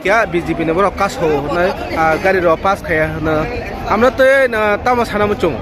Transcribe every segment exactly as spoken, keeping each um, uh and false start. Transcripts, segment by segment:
Kya B J P ni borok kaso hwnwi, ah, gari rok pass khaya hwno. Amra tei na tamo sana muchung.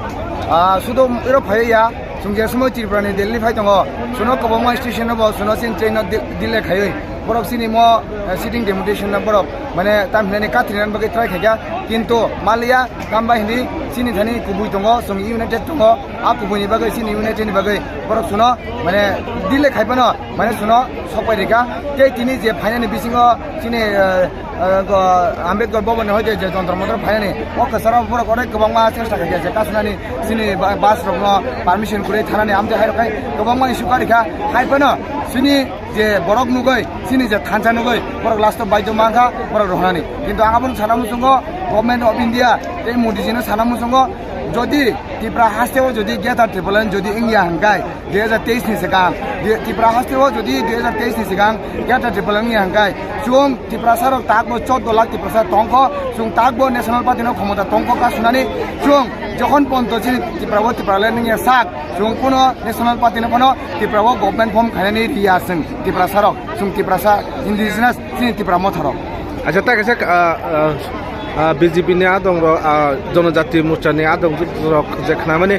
Ah, sudo iro phai ya, chwng je sumo Tripura ni Delhi phai tongo. Suno kwbangma station no bo, suno sin train no di-, delay khaiwi. Borok sini mo, eh, sitting deputation no borok, mane, tam hinani kathri nan bagwi try khaikha. Kintu maliya, tamba hindi, sini thani kubui tongo, chwng united tongo. A kubui ni bagwi, sini united ni bagwi, borok suno, mane, delay khai phano, mane, suno sokpai rikha. Tei tini je phainani bisingo chini, eh, eh, go-, Ambedkar Bhavan ni hoite je Jantar Mantar phainani, o kwcharo borok onek kwbangma chesta khaikha je kasunani chini ba-, bus rokno permission kwrwi thanani amtwi hai rok khai kwbangma issue karikha. Hai phano chini je borok nugwi, chini je thansa nugwi, borok last o baidhyo mankha borok rohornani. Kintu ang abono sana muchungo Government of India tei Modi jino sana muchungo, jodi Tripura haste o jodi Greater Tipraland jodi wngya hwnkhe, dui hajar teis ni swkang, di-, Tripura haste o jodi dui hajar teis ni swkang Greater Tipraland wngya hwnkhe, chwng Tiprasa rok takbo chordo lakh Tiprasa tongkho, chwng takbo National Party no khomota tongkho kasunani, chwng jokhon ponto chini Tripura o Tipraland wngya sak, chwng kuno National Party no phano Tripura o government form khainani riya chwng Tiprasa rok, chwng Tiprasa indigenous chini Tipra motha rok. Acha, ta kaisa, ah, ah, ah, B J P ni adong rok, ah, Jonojati Morcha ni adong rok je khnamani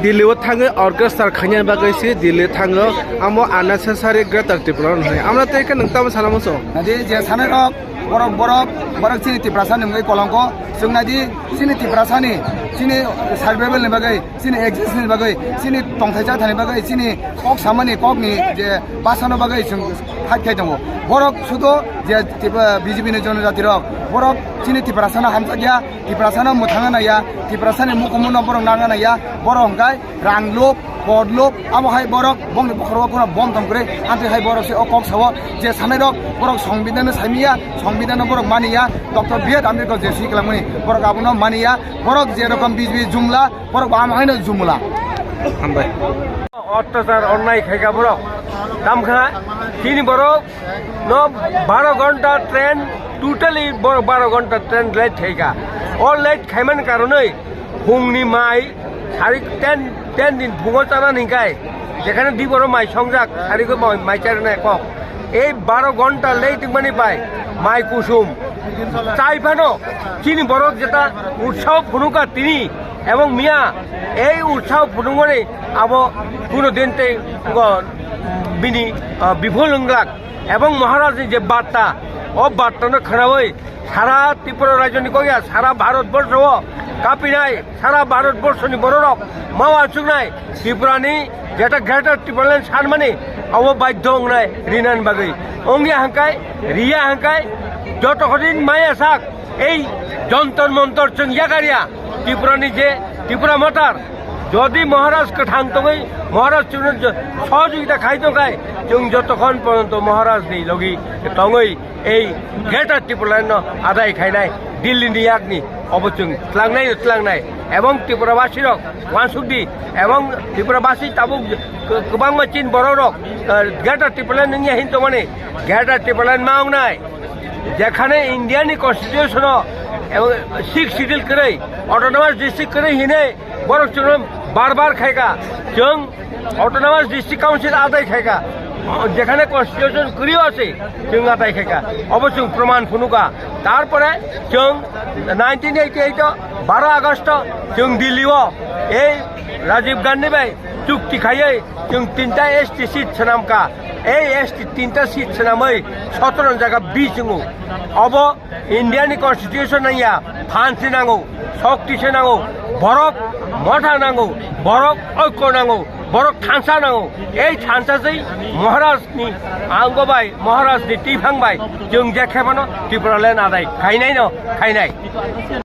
Delhi o thangwi orchestra khaina bagwi si Delhi thango, amo unnecessary Greater Tipraland hwnwi. Amra tei khe nwng tamo sana muchung? Adi je sanai rok, borok, borok, borok chini Tiprasa ni wngwi kolongko, chwng nai di chini Tiprasa ni, chini survival ni bagwi, chini exist ni bagwi, chini tongthai chathani bagwi, chini kok samani kok ni je basano bagwi chwng fight khai tongo. Borok sudo je Tipra-, B J P ni Jonojati rok, borok chini Tiprasa no hamjakya, Tiprasa no mwthangna naiya, Tiprasa ni mukumu no borok nangna naiya, borok hwnkhe rang lub, kor lub, abo hai borok bongni bokhoro o kuno bom tong kwrwi, amtwi hai borok se o kok sao je sanai rok, borok Songbidan no saimiya, Songbidan no borok maniya, Doctor B R Ambedkar je swi kwlangmani borok abono maniya, borok je rokom B J P jumla, borok bo amo haino jumla. Hambai. Ottachar onnai khaikha borok. Tamkha chini borok no baro ghonta train, totally borok baro ghonta train late khaikha. O late khaiman karonwi phungni mai sari ten, ten din phungo chana hinkai. Jekhane di borok mai songjak, sari ko mai, mai charnai kok. Ei baro ghonta late wngmani bai mai kusum chai phano chini borok jeta utsaho phunukha tini ebong miya ei utsaho phunukmani abo kuno din tei go bini, ah, biphul wngglak ebong Maharaj ni je barta, o barta no khwnawi sara Tripura rajyo ni kok ya sara Bharat borsho o kapinai, sara Bharat borsho ni borok rok ma uansuknai Tripura ni jeta Greater Tipraland sanmani abo baidhyo wngnai rinan bagwi. Wngya hwnkhe, riya hwnkhe, joto hodin maya sak ei Jantar Mantar chwng yakarya Tripura ni je Tripura Mothar, jodi Maharaj kwthang tongwi Maharaj chwngno jo-, sohojogita khai tongkhai, chwng jotokhon porjonto Maharaj ni logi tongwi ei Greater Tipraland no adai khainai Delhi ni yakni obo chwng tlangnai no tlangnai ebong Tripura basi rok uansuk di ebong Tripura basi tabuk kwbangma chin borok rok, eh, Greater Tipraland wngya hin tongmani Greater Tipraland ma wngnai jekhane India ni constitution o ebong sixth schedule kwrwi autonomous district kwrwi hinwi borok chwngno bar bar khaikha chwng Autonomous District Council adai khaikha, jekhane constitution kwrwi o se chwng adai khaikha, obo chwng proman phunukha. Tarpore chwng nineteen eighty-eight o baro August o chwng Delhi o ei Rajiv Gandhi bai chukti khaiwi chwng tinta S T seat swnamkha. Ei S T tinta seat swnamwi sotoro jaga bi chwngo. Obo India ni constitution nangya, phan se nango, shokti se nango, borok motha nango, borok oiko nango, borok thansa nango. Ei thansa sei Maharaj ni ango bai, Maharaj ni tiphang bai, chwng je khebano Tripura land adai khainai no khainai.